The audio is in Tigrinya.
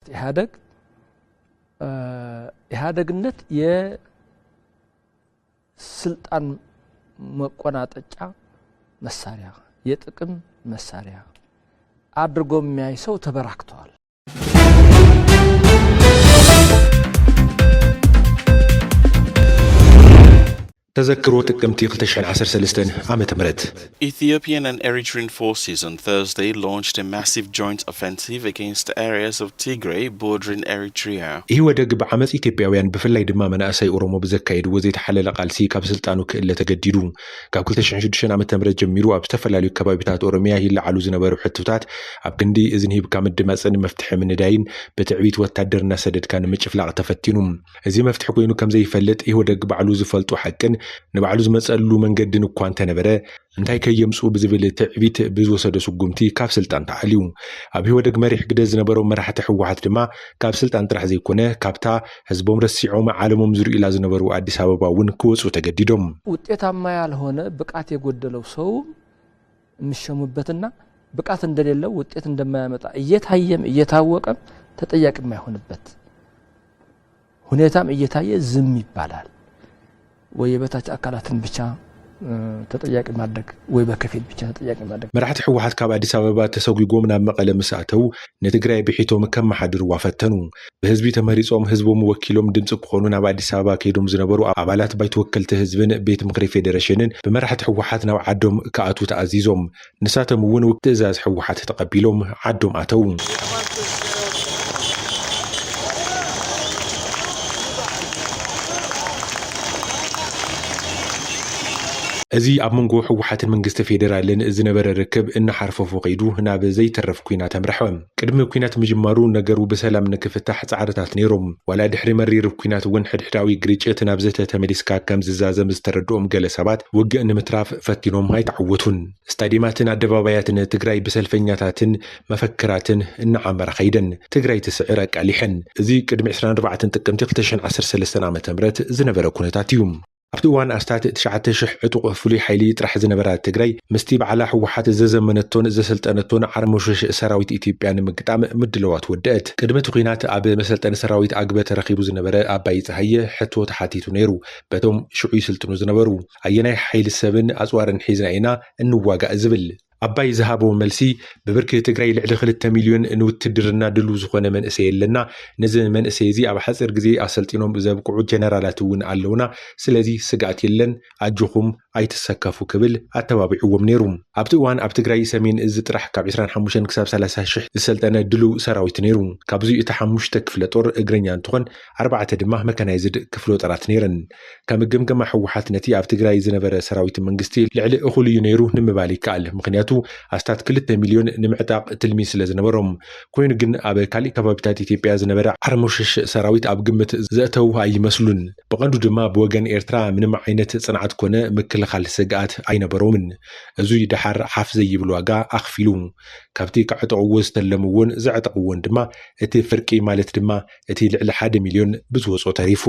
ኢህአደግ ኢህአደግነት የስልጣን መቆናጠጫ መሳሪያ፣ የጥቅም መሳሪያ አድርጎ የሚያይ ሰው ተበራክተዋል። ተዘክሮ ጥቅምቲ ክልተ ሽሕን ዓሰርተ ሰለስተን ዓመተ ምህረት። Ethiopian and Eritrean forces on Thursday launched a massive joint offensive against areas of Tigray bordering Eritrea. ኢህወደግ ብዓመፅ ኢትዮጵያውያን ብፍላይ ድማ መናእሰይ ኦሮሞ ብዘካየድዎ ዘይተሓለለ ቃልሲ ካብ ስልጣኑ ክእለ ተገዲዱ። ካብ ክልተ ሽሕን ሽዱሽተን ዓመተ ምህረት ጀሚሩ ኣብ ዝተፈላለዩ ከባቢታት ኦሮሚያ ይለዓሉ ዝነበሩ ሕቶታት ኣብ ክንዲ እዝኒ ሂብካ ምድማፅን መፍትሒ ምንዳይን ብትዕቢት ወታደር እናሰደድካ ንምጭፍላቕ ተፈቲኑ። እዚ መፍትሒ ኮይኑ ከም ዘይፈልጥ ኢህወደግ ባዕሉ ዝፈልጦ ሓቅን ንባዕሉ ዝመፀሉ መንገድን እኳ እንተነበረ እንታይ ከየምፅኡ ብዝብል ትዕቢት ብዝወሰዶ ስጉምቲ ካብ ስልጣን ተዓልዩ። ኣብ ኢህወደግ መሪሕ ግደ ዝነበሮም መራሕቲ ህወሓት ድማ ካብ ስልጣን ጥራሕ ዘይኮነ ካብታ ህዝቦም ረሲዖም ዓለሞም ዝርእዩላ ዝነበሩ ኣዲስ ኣበባ እውን ክወፁ ተገዲዶም። ውጤታማ ያልሆነ ብቃት የጎደለው ሰውም የሚሸሙበትና ብቃት እንደሌለው ውጤት እንደማያመጣ እየታየም እየታወቀም ተጠያቂ የማይሆንበት ሁኔታም እየታየ ዝም ይባላል። ወይ የበታች አካላትን ብቻ ተጠያቂ ማድረግ ወይ በከፊል ብቻ ተጠያቂ ማድረግ። መራሕቲ ህወሓት ካብ ኣዲስ ኣበባ ተሰጒጎም ናብ መቐለ ምስ ኣተው ንትግራይ ብሒቶም ከመሓድርዋ ፈተኑ። ብህዝቢ ተመሪፆም ህዝቦም ወኪሎም ድምፂ ክኾኑ ናብ ኣዲስ ኣበባ ከይዶም ዝነበሩ ኣባላት ባይቶ ወከልቲ ህዝብን ቤት ምኽሪ ፌዴሬሽንን ብመራሕቲ ህወሓት ናብ ዓዶም ክኣትዉ ተኣዚዞም። ንሳቶም እውን ትእዛዝ ህወሓት ተቐቢሎም ዓዶም ኣተው። እዚ ኣብ መንጎ ህወሓትን መንግስቲ ፌዴራልን ዝነበረ ርክብ እናሓርፈፎ ከይዱ ናብ ዘይተርፍ ኲናት ኣምርሐ። ቅድሚ ኲናት ምጅማሩ ነገሩ ብሰላም ንክፍታሕ ፃዕርታት ነይሮም። ዋላ ድሕሪ መሪር ኲናት እውን ሕድሕዳዊ ግርጭት ናብ ዘተ ተመሊስካ ከም ዝዛዘም ዝተረድኦም ገለ ሰባት ውግእ ንምትራፍ ፈቲኖም ኣይተዓወቱን። ስታዲማትን ኣደባባያትን ትግራይ ብሰልፈኛታትን መፈክራትን እናዓመራ ከይደን ትግራይ ትስዕር ኣቃሊሐን። እዚ ቅድሚ ዕስራን ኣርባዕተን ጥቅምቲ ክልተ ሽሕን ዓሰርተ ሰለስተን ዓመተ ምህረት ዝነበረ ኩነታት እዩ። ኣብቲ እዋን ኣስታት ትሽዓተ ሽሕ ዕጡቕ ፍሉይ ሓይሊ ጥራሕ ዝነበራ ትግራይ ምስቲ ባዕላ ህወሓት ዘዘመነቶን ዘሰልጠነቶን ዓርሞሸሽ ሰራዊት ኢትዮጵያ ንምግጣም ምድለዋት ወደአት። ቅድሚ እቲ ኲናት ኣብ መሰልጠኒ ሰራዊት ኣግበ ተረኺቡ ዝነበረ ኣባይ ፀሃየ ሕቶ ተሓቲቱ ነይሩ። በቶም ሽዑ ይስልጥኑ ዝነበሩ ኣየናይ ሓይሊ ሰብን ኣፅዋርን ሒዝና ኢና እንዋጋእ ዝብል ኣባይ ዝሃቦ መልሲ ብብርኪ ትግራይ ልዕሊ ክልተ ሚልዮን ንውትድርና ድሉ ዝኾነ መንእሰይ የለና። ነዚ መንእሰይ እዚ ኣብ ሓፂር ግዜ ኣሰልጢኖም ዘብቅዑ ጀነራላት እውን ኣለውና። ስለዚ ስግኣት የለን። ኣጆኹም ኣይትሰከፉ ክብል ኣተባቢዕዎም ነይሩ። ኣብቲ እዋን ኣብ ትግራይ ሰሜን እዚ ጥራሕ ካብ ዕስራን ሓሙሽተን ክሳብ ሰላሳ ሽሕ ዝሰልጠነ ድሉው ሰራዊት ነይሩ። ካብዚ እቲ ሓሙሽተ ክፍለ ጦር እግረኛ እንትኾን ኣርባዕተ ድማ መካናይዝድ ክፍለ ጦራት ነይረን። ከም ግምገማ ህወሓት ነቲ ኣብ ትግራይ ዝነበረ ሰራዊት መንግስቲ ልዕሊ እኹል እዩ ነይሩ ንምባል ይከኣል። ምክንያቱ ኣስታት ክልተ ሚልዮን ንምዕጣቕ ትልሚ ስለ ዝነበሮም። ኮይኑ ግን ኣብ ካሊእ ከባቢታት ኢትዮጵያ ዝነበረ ዓርሞሸሽ ሰራዊት ኣብ ግምት ዘእተው ኣይመስሉን። ብቐንዱ ድማ ብወገን ኤርትራ ምንም ዓይነት ጽንዓት ኮነ ምክልኻል ስግኣት ኣይነበሮምን። እዙይ ደሓር ሓፍ ዘይብል ዋጋ ኣኽፊሉ። ካብቲ ከዕጠቕዎ ዝተለምዎን ዘዕጠቕዎን ድማ እቲ ፍርቂ ማለት ድማ እቲ ልዕሊ ሓደ ሚልዮን ብዝወጾ ተሪፉ።